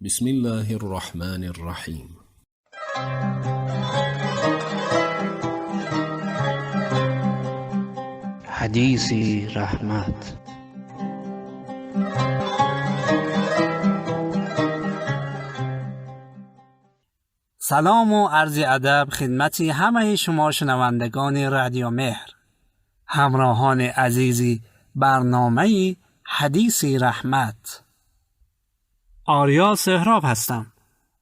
بسم الله الرحمن الرحیم. حدیثی رحمت. سلام و عرض ادب خدمت همه شما شنوندگان رادیو مهر، همراهان عزیزی برنامه حدیثی رحمت. آریا سهراب هستم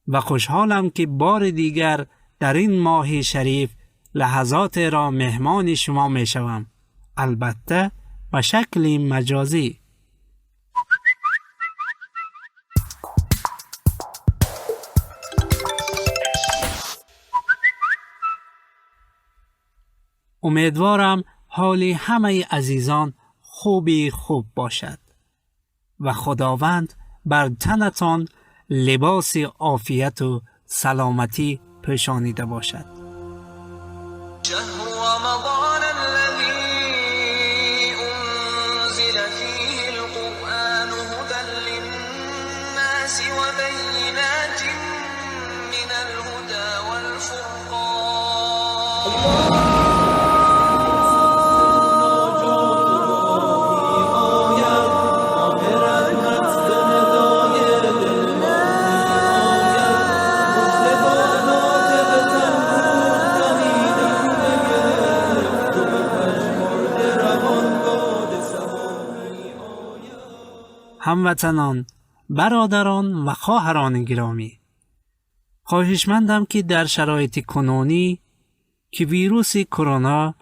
و خوشحالم که بار دیگر در این ماه شریف لحظات را مهمان شما می شوم، البته به شکل مجازی. امیدوارم حال همه عزیزان خوبی خوب باشد و خداوند بر تنتان لباس عافیت و سلامتی پوشانیده باشد. شهر رمضان الذي أنزل فيه القرآن هدى للناس وبينات من الهدى والفرقان. هموطنان، برادران و خواهران گرامی، خواهشمندم که در شرایط کنونی که ویروس کرونا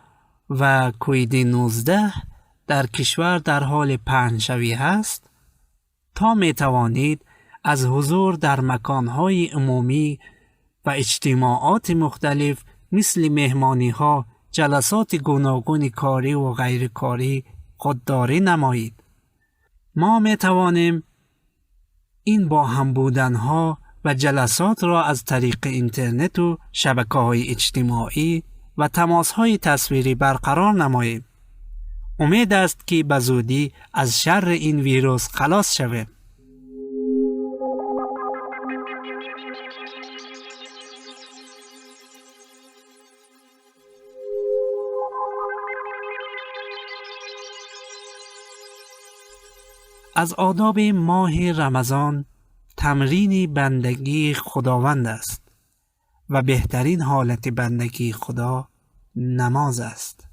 و کووید 19 در کشور در حال پهنشوی هست، تا می توانید از حضور در مکانهای عمومی و اجتماعات مختلف مثل مهمانی‌ها، جلسات گوناگون کاری و غیرکاری خودداری نمایید. ما می توانیم این با هم بودنها و جلسات را از طریق اینترنت و شبکه‌های اجتماعی و تماس‌های تصویری برقرار نماییم. امید است که به زودی از شر این ویروس خلاص شویم. از آداب ماه رمضان تمرین بندگی خداوند است و بهترین حالت بندگی خدا نماز است.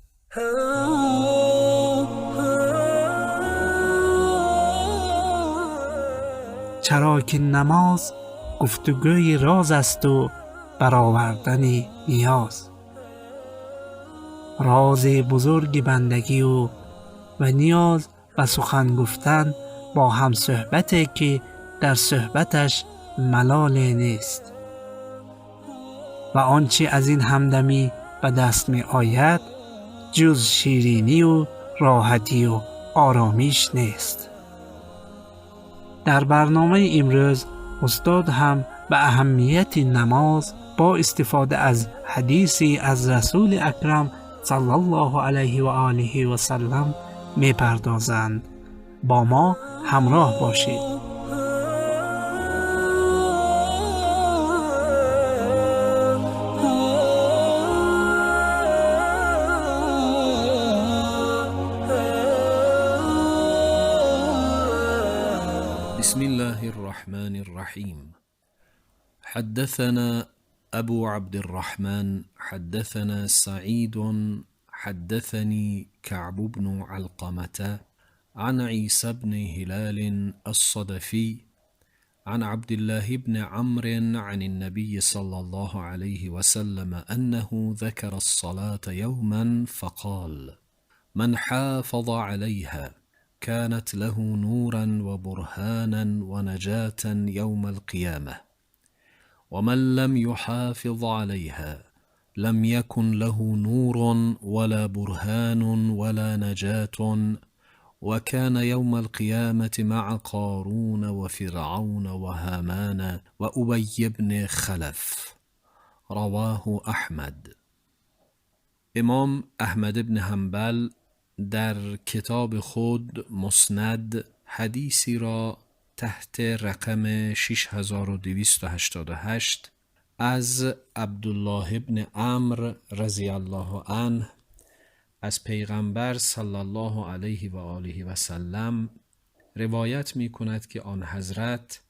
چرا که نماز گفتگوی راز است و برآوردن نیاز. راز بزرگ بندگی و نیاز و سخن گفتن با هم صحبتی که در صحبتش ملال نیست و آنچه از این همدمی به دست می آید جز شیرینی و راحتی و آرامیش نیست. در برنامه امروز استاد هم به اهمیت نماز با استفاده از حدیثی از رسول اکرم صلی الله علیه و آله و سلم می پردازند. با ما همراه باشید. بسم الله الرحمن الرحیم. حدثنا أبو عبد الرحمن حدثنا سعيد حدثني كعب بن علقمة عن عيسى بن هلال الصدفي عن عبد الله بن عمرو عن النبي صلى الله عليه وسلم أنه ذكر الصلاة يوما فقال: من حافظ عليها كانت له نورا وبرهانا ونجاة يوم القيامة، ومن لم يحافظ عليها لم يكن له نور ولا برهان ولا نجاة، وكان يوم القيامة مع قارون وفرعون وهامان وأبي بن خلف. رواه احمد. امام احمد بن حنبل در کتاب خود مسند حدیثی را تحت رقم 6288 از عبدالله ابن عمرو رضی الله عنه از پیغمبر صلی الله علیه و آله و سلم روایت می کند که آن حضرت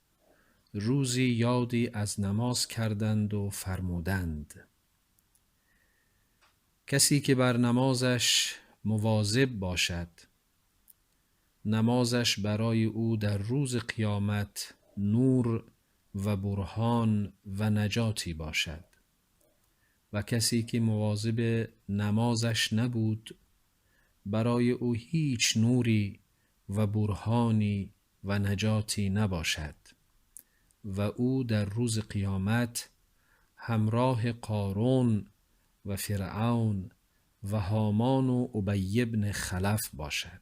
روزی یادی از نماز کردند و فرمودند: کسی که بر نمازش مواظب باشد، نمازش برای او در روز قیامت نور و برهان و نجاتی باشد، و کسی که مواظب نمازش نبود برای او هیچ نوری و برهانی و نجاتی نباشد و او در روز قیامت همراه قارون و فرعون و هامان و ابی بن خلف باشد.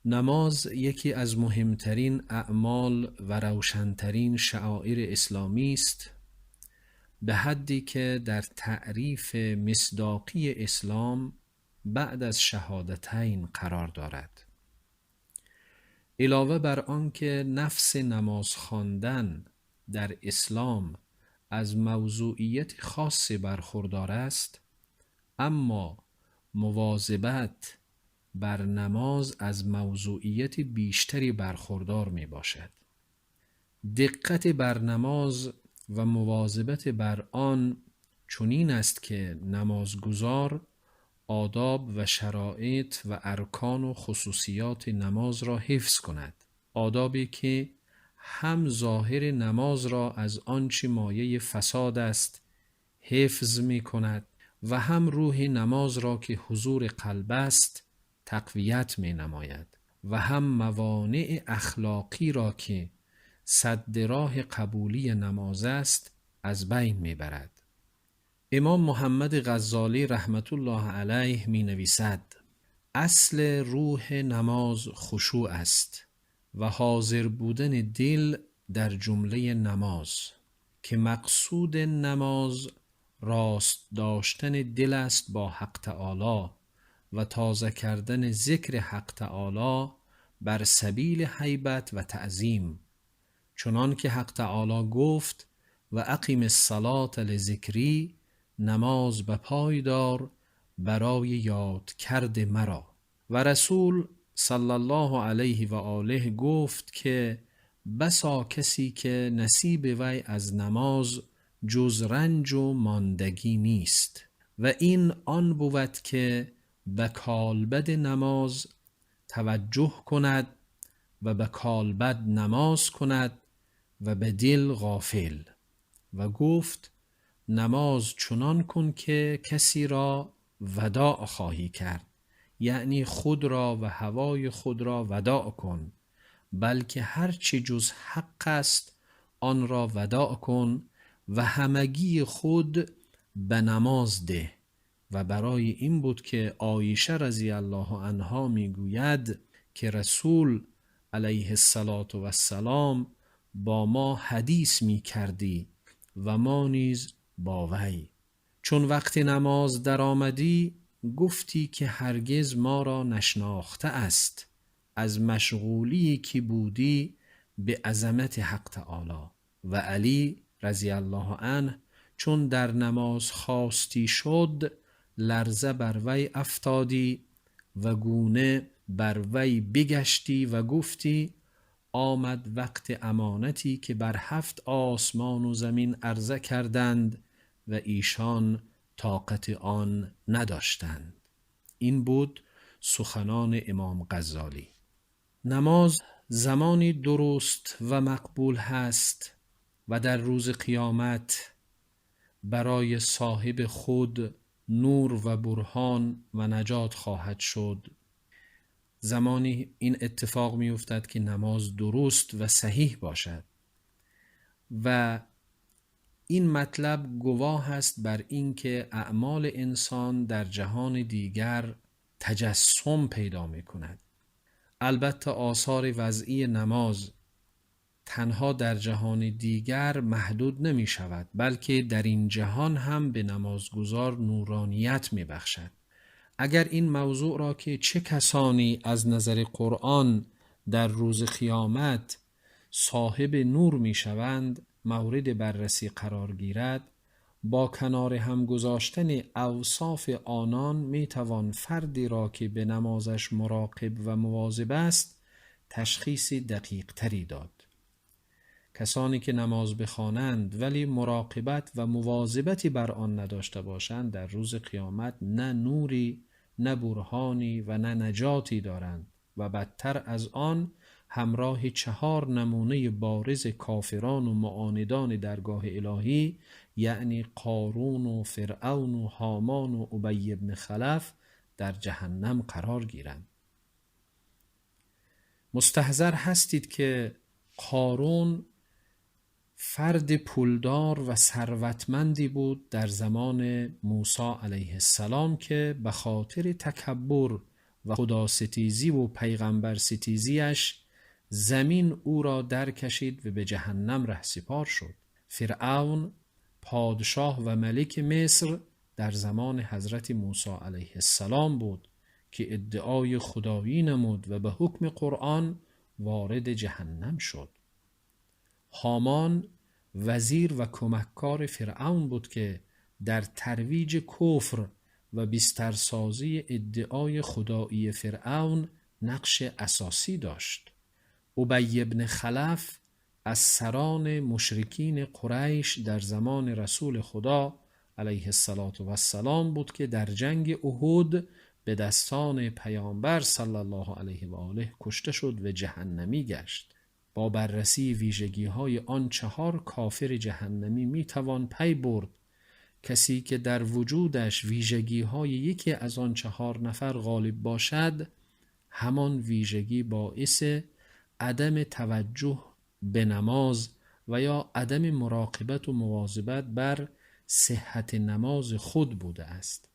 نماز یکی از مهمترین اعمال و روشنترین شعائر اسلامی است، به حدی که در تعریف مصداقی اسلام بعد از شهادتین قرار دارد. علاوه بر آنکه نفس نماز خواندن در اسلام از موضوعیت خاص برخوردار است، اما مواظبت بر نماز از موضوعیت بیشتری برخوردار می باشد. دقت بر نماز و مواظبت بر آن چنین است که نمازگزار آداب و شرایط و ارکان و خصوصیات نماز را حفظ کند، آدابی که هم ظاهر نماز را از آنچه مایه فساد است حفظ می کند و هم روح نماز را که حضور قلب است تقویت می نماید و هم موانع اخلاقی را که سد راه قبولی نماز است از بین می برد. امام محمد غزالی رحمت الله علیه می نویسد: اصل روح نماز خشوع است و حاضر بودن دل در جمله نماز، که مقصود نماز راست داشتن دل است با حق تعالی و تازه کردن ذکر حق تعالی بر سبیل هیبت و تعظیم، چنان که حق تعالی گفت: و اقیم الصلاة لذکری، نماز به پای دار برای یاد کرد مرا. و رسول صلی الله علیه و آله گفت که بسا کسی که نصیب وی از نماز جز رنج و ماندگی نیست، و این آن بود که به کالبد نماز توجه کند و به کالبد نماز کند و به دل غافل. و گفت: نماز چنان کن که کسی را وداع خواهی کرد، یعنی خود را و هوای خود را وداع کن، بلکه هر چه جز حق است آن را وداع کن و همگی خود به نماز ده. و برای این بود که عایشه رضی الله عنها میگوید که رسول علیه الصلاة والسلام با ما حدیث می کردی و ما نیز با وی. چون وقت نماز در آمدی گفتی که هرگز ما را نشناخته است از مشغولی که بودی به عظمت حق تعالی. و علی رضی الله عنه چون در نماز خواستی شد، لرزه بر وی افتادی و گونه بر وی بگشتی و گفتی: آمد وقت امانتی که بر 7 آسمان و زمین عرضه کردند و ایشان طاقت آن نداشتند. این بود سخنان امام غزالی. نماز زمانی درست و مقبول هست و در روز قیامت برای صاحب خود نور و برهان و نجات خواهد شد. زمانی این اتفاق می افتد که نماز درست و صحیح باشد و این مطلب گواه است بر این که اعمال انسان در جهان دیگر تجسم پیدا می کند. البته آثار وضعی نماز تنها در جهان دیگر محدود نمی شود، بلکه در این جهان هم به نمازگزار نورانیت می بخشد. اگر این موضوع را که چه کسانی از نظر قرآن در روز قیامت صاحب نور می شوند مورد بررسی قرار گیرد، با کنار هم گذاشتن اوصاف آنان می توان فردی را که به نمازش مراقب و مواظب است تشخیص دقیق تری داد. کسانی که نماز بخوانند ولی مراقبت و مواظبتی بر آن نداشته باشند در روز قیامت نه نوری، نه برهانی و نه نجاتی دارند و بدتر از آن همراه 4 نمونه بارز کافران و معاندان درگاه الهی، یعنی قارون و فرعون و هامان و ابی بن خلف، در جهنم قرار گیرند. مستحضر هستید که قارون فرد پولدار و ثروتمندی بود در زمان موسی علیه السلام که به خاطر تکبر و خداستیزی و پیغمبر ستیزیش زمین او را درکشید و به جهنم رهسپار شد. فرعون پادشاه و ملک مصر در زمان حضرت موسی علیه السلام بود که ادعای خدایی نمود و به حکم قرآن وارد جهنم شد. هامان وزیر و کمککار فرعون بود که در ترویج کفر و بسترسازی ادعای خدایی فرعون نقش اساسی داشت. ابی ابن خلف از سران مشرکین قریش در زمان رسول خدا علیه الصلاة والسلام بود که در جنگ احد به دستان پیامبر صلی الله علیه و آله کشته شد و جهنمی گشت. با بررسی ویژگی‌های آن 4 کافر جهنمی می‌توان پی برد کسی که در وجودش ویژگی‌های یکی از آن 4 نفر غالب باشد، همان ویژگی باعث عدم توجه به نماز و یا عدم مراقبت و مواظبت بر صحت نماز خود بوده است.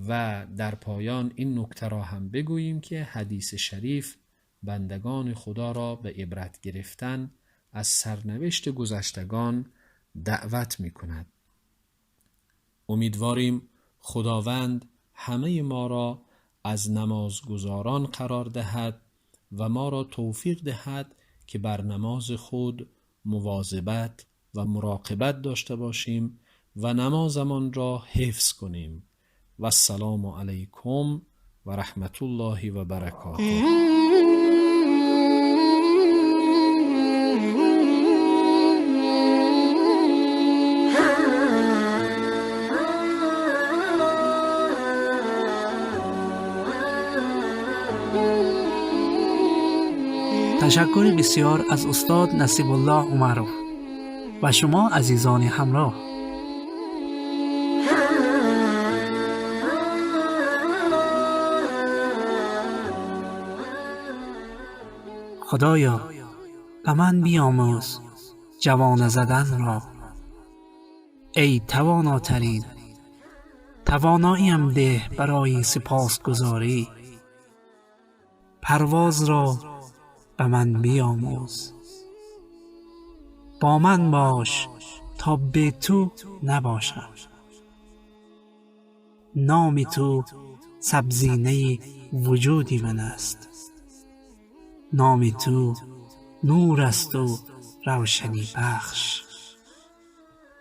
و در پایان این نکته را هم بگوییم که حدیث شریف بندگان خدا را به عبرت گرفتن از سرنوشت گذشتگان دعوت می کند. امیدواریم خداوند همه ما را از نمازگزاران قرار دهد و ما را توفیق دهد که بر نماز خود مواظبت و مراقبت داشته باشیم و نمازمان را حفظ کنیم. و السلام علیکم و رحمت الله و برکاته. تشکر بسیار از استاد نصیب الله عمروف و شما عزیزان همراه. خدایا به من بیاموز جوانه زدن را، ای تواناترین، تواناییم ده برای سپاسگزاری. پرواز را به من بیاموز، با من باش تا به تو نباشم. نام تو سبزینه وجودی من است، نام تو نور است و روشنی بخش.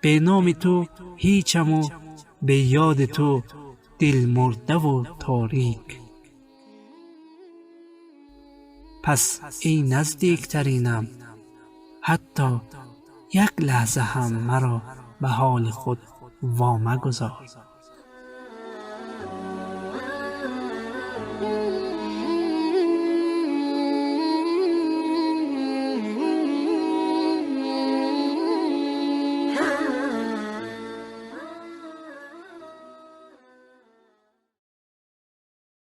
به نام تو هیچم و به یاد تو دل مرده و تاریک. پس ای نزدیکترینم، حتی یک لحظه هم مرا به حال خود وامگذار.